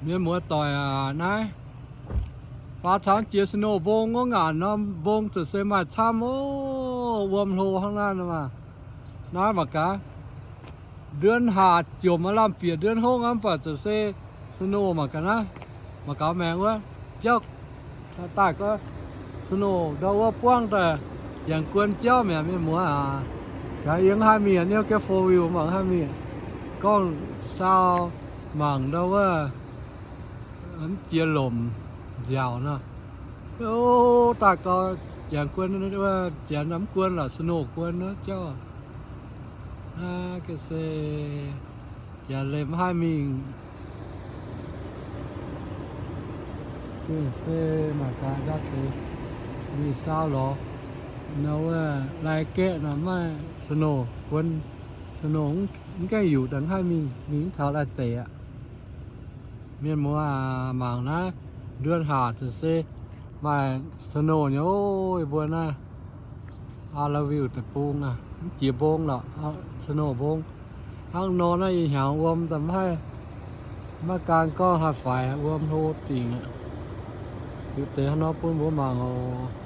Mienh muoz-doic aac, naaiv faaux caux jiex snow mbong wuov ngaanc nor, mbong ziouc se maaih camv oc. Wuom hlo hnangv naaiv nor maah. Naaiv mangc gaax, nduonx haac jomc aav lamh bieqc nduonx hngongv aqv, mv baac ziouc se snow mangc gaax naaiv. Mangc gaax maengx wuov jauv daaih gorngv snow ndau wuov buangv daaih, yangh guon jauv mi'aqv, mienh muoz aac. Jangx yie mv haih mingh, niouv geh four wheel mangc haih mingh. Gorngv sau mangc ndau wuov, mv jiex lomc nziaauc nor. O, daaih gau, janx guon, janx mv guon lorqc, snow guon wuov jauv. Aa, ga'se janx liemh mv haih mingh. Ga'se mangc gaax ndau deix mingh sau lorz nor wuov, lai gaeqv nor maaih snow guon, snow mv gaengh yuqc daaih mv haih mingh, mingh mv taux lai deic aqv. Mienh muoz aac, mangc naaiv, nduonx haac ziouc se maaih snow nyei oc. Yie mbuo naaiv Aa La Wiuh deic-bung aac, mv jiex mbong lorqc, snow mbong. Hnangv nor naaiv ih hnyangx wuom daaih mv haih, maiv gaang gorngv haih faix, wuom hlo dingc aqv. Liuz deix hnangv nor bun mbuo mangc oc.